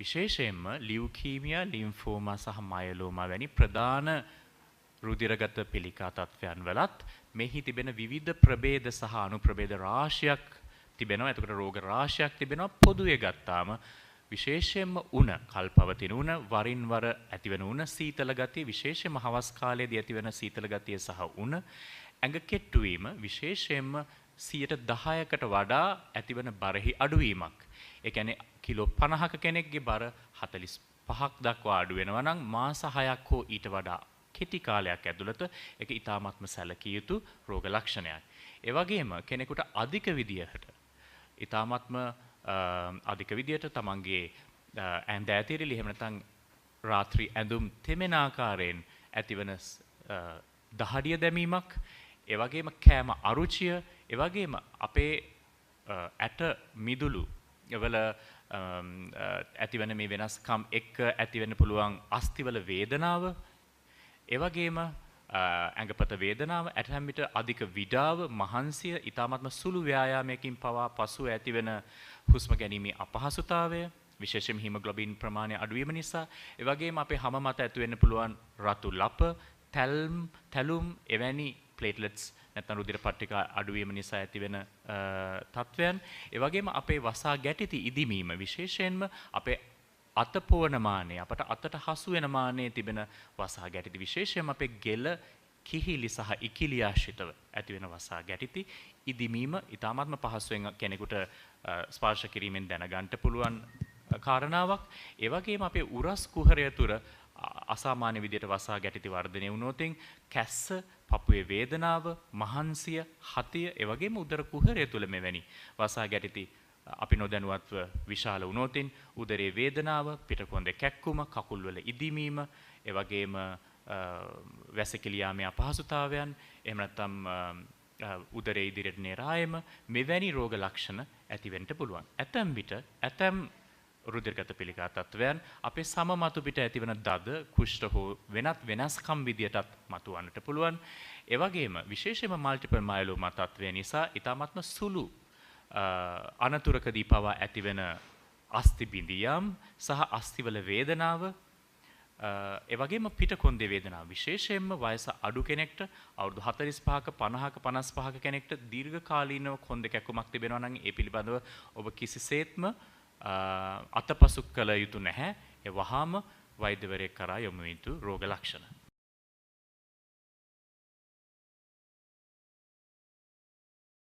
විශේෂයෙන්ම ලියුකීමියා, ලිම්ෆෝමා සහ මයලෝමා වැනි ප්‍රධාන රුධිරගත පිළිකා තත්ත්වයන් වලත් මෙහි තිබෙන විවිධ ප්‍රභේද සහ අනුප්‍රභේද රාශියක් තිබෙනවා. එතකොට රෝග රාශියක් තිබෙනවා. පොදුවේ ගත්තාම විශේෂයෙන්ම උණ, කල්පවතින උණ, වරින් වර ඇතිවන උණ, සීතල ගතිය, විශේෂයෙන්ම හවස් කාලයේදී ඇතිවන සීතල ගතිය සහ උණ, ඇඟ කෙට්ටු වීම, විශේෂයෙන්ම 10%කට වඩා ඇතිවන බරෙහි අඩුවීමක්. ඒ කියන්නේ කිලෝ 50ක කෙනෙක්ගේ බර 45ක් දක්වා අඩු වෙනවා නම් මාස 6ක් හෝ ඊට වඩා කෙටි කාලයක් ඇතුළත ඒක ඉතාමත්ම සැලකිය යුතු රෝග ලක්ෂණයක්. ඒ වගේම කෙනෙකුට අධික විදියට ඉතාමත්ම අධික විදියට තමන්ගේ ඇඳ ඇතිරිලි එහෙම නැත්නම් රාත්‍රී ඇඳුම් තෙමෙන ආකාරයෙන් ඇතිවන දහඩිය දැමීමක්, ඒ වගේම කෑම අරුචිය, ඒ වගේම අපේ ඇට මිදුළු වල ඇතිවන මේ වෙනස්කම් එක්ක ඇතිවෙන්න පුළුවන් අස්ථිවල වේදනාව, ඒ වගේම ඇඟපත වේදනාව, ඇතැම් විට අධික විඩාව, මහන්සිය, ඉතාමත්ම සුළු ව්‍යායාමයකින් පවා පසුව ඇතිවන හුස්ම ගැනීමේ අපහසුතාවය, විශේෂයෙන්ම හිමොග්ලොබින් ප්‍රමාණය අඩුවීම නිසා, ඒ වගේම අපේ හම මත ඇති වෙන්න පුළුවන් රතු ලප, තැලුම් එවැනි ප්ලේට්ලට්ස් නැත්නම් රුධිර පට්ටිකා අඩුවීම නිසා ඇතිවෙන තත්වයන්, ඒ වගේම අපේ වසා ගැටිති ඉදිමීම, විශේෂයෙන්ම අපේ අත පොවන මානය, අපට අතට හසු වෙන මානයේ තිබෙන වසා ගැටිති, විශේෂයෙන්ම අපේ ගෙල, කිහිලි සහ ඉකිලි ආශ්‍රිතව ඇතිවෙන වසා ගැටිති ඉදිමීම ඉතාමත්ම පහසුවෙන් කෙනෙකුට ස්පර්ශ කිරීමෙන් දැනගන්න පුළුවන් කාරණාවක්. ඒ වගේම අපේ උරස් කුහරය තුර අසාමාන්‍ය විදියට වසා ගැටිති වර්ධනය වුණොත් කැස්ස, පපුවේ වේදනාව, මහන්සිය, හතිය, ඒ වගේම උදර කුහරය තුල මෙවැනි වසා ගැටිති අපි නොදැනුවත්ව විශාල වුණොත් උදරයේ වේදනාව, පිටකොන්දේ කැක්කුම, කකුල්වල ඉදිමීම, ඒ වගේම වැසිකිලි යාමේ අපහසුතාවයන්, එහෙම නැත්නම් උදරයේ ඉදිරියට නෙරායම මෙවැනි රෝග ලක්ෂණ ඇති වෙන්න පුළුවන්. ඇතැම් විට ඇතැම් රුධිරගත පිළිකා තත්වයන් අපේ සම මතු පිට ඇතිවන දද, කුෂ්ඨ හෝ වෙනත් වෙනස්කම් විදියටත් මතුවන්නට පුළුවන්. ඒ වගේම විශේෂයෙන්ම මල්ටිපල් මයලෝමා තත්වය නිසා ඉතාමත්ම සුළු අනතුරකදී පවා ඇතිවන අස්ථි බිඳියම් සහ අස්ථිවල වේදනාව, ඒ වගේම පිටකොන්දේ වේදනාව, විශේෂයෙන්ම වයස අඩු කෙනෙක්ට අවුරුදු 45ක 50ක 55ක කෙනෙක්ට දීර්ඝකාලීනව කොන්ද කැක්කුමක් තිබෙනවා නම් ඒ පිළිබඳව ඔබ කිසිසේත්ම අතපසු කළ යුතු නැහැ. ඒ වහාම වෛද්‍යවරයෙක් කරා යොමු විය යුතු රෝග ලක්ෂණ.